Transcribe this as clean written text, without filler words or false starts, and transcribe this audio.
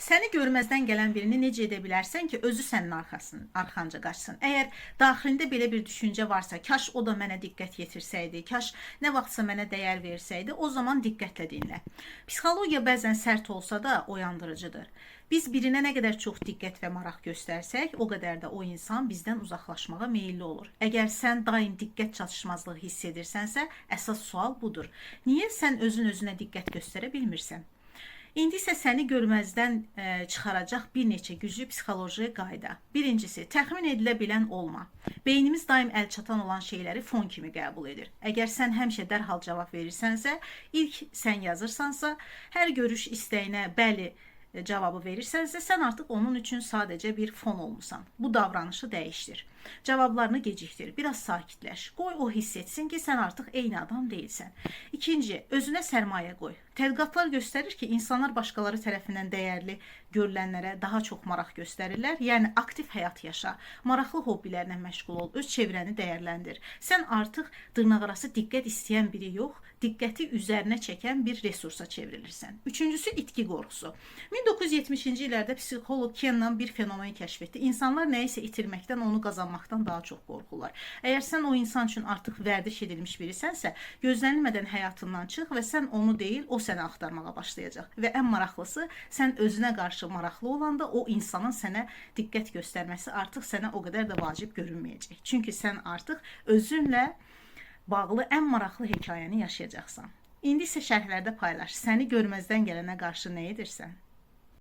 Səni görməzdən gələn birini necə edə bilərsən ki, özü sənin arxanca qaçsın? Əgər daxilində belə bir düşüncə varsa, kaş o da mənə diqqət yetirsəydi, kaş nə vaxtsa mənə dəyər versəydi, o zaman diqqətlə dinlə. Psixologiya bəzən sərt olsa da oyandırıcıdır. Biz birinə nə qədər çox diqqət və maraq göstərsək, o qədər də o insan bizdən uzaqlaşmağa meyilli olur. Əgər sən daim diqqət çatışmazlığı hiss edirsənsə, əsas sual budur. Niyə sən özün özünə diqqət göstərə bilmirsən? İndi isə səni görməzdən çıxaracaq bir neçə güclü psixoloji qayda. Birincisi, təxmin edilə bilən olma. Beynimiz daim əlçatan olan şeyləri fon kimi qəbul edir. Əgər sən həmişə dərhal cavab verirsənsə, ilk sən yazırsansa, hər görüş istəyinə bəli cavabı verirsənsə, sən artıq onun üçün sadəcə bir fon olmusan. Bu davranışı dəyişdir. Cavablarını gecikdir, biraz sakitləş. Qoy o hiss etsin ki, sən artıq eyni adam deyilsən. İkinci, özünə sərmayə qoy. Tədqiqatlar göstərir ki, insanlar başqaları tərəfindən dəyərli görülənlərə daha çox maraq göstərirlər. Yəni aktiv həyat yaşa, maraqlı hobbilərlə məşğul ol, öz çevrəni dəyərləndir. Sən artıq dırnaqarası diqqət istəyən biri yox, diqqəti üzərinə çəkən bir resursa çevrilirsən. Üçüncüsü, itki qorxusu. 1970-ci illərdə psixoloq Kennan bir fenomen kəşf etdi. İnsanlar nəyisə itirməkdən onu qazanmaqdan daha çox qorxurlar. Əgər sən o insan üçün artıq vərdiş edilmiş birisənsə, gözlənilmədən həyatından çıx və sən onu deyil, o səni axtarmağa başlayacaq. Və ən maraqlısı, sən özünə qarşı maraqlı olanda o insanın sənə diqqət göstərməsi artıq sənə o qədər də vacib görünməyəcək. Çünki sən artıq özünlə bağlı ən maraqlı hekayəni yaşayacaqsan. İndi isə şərhlərdə paylaş. Səni görməzdən gələnə qarşı nə edirsən?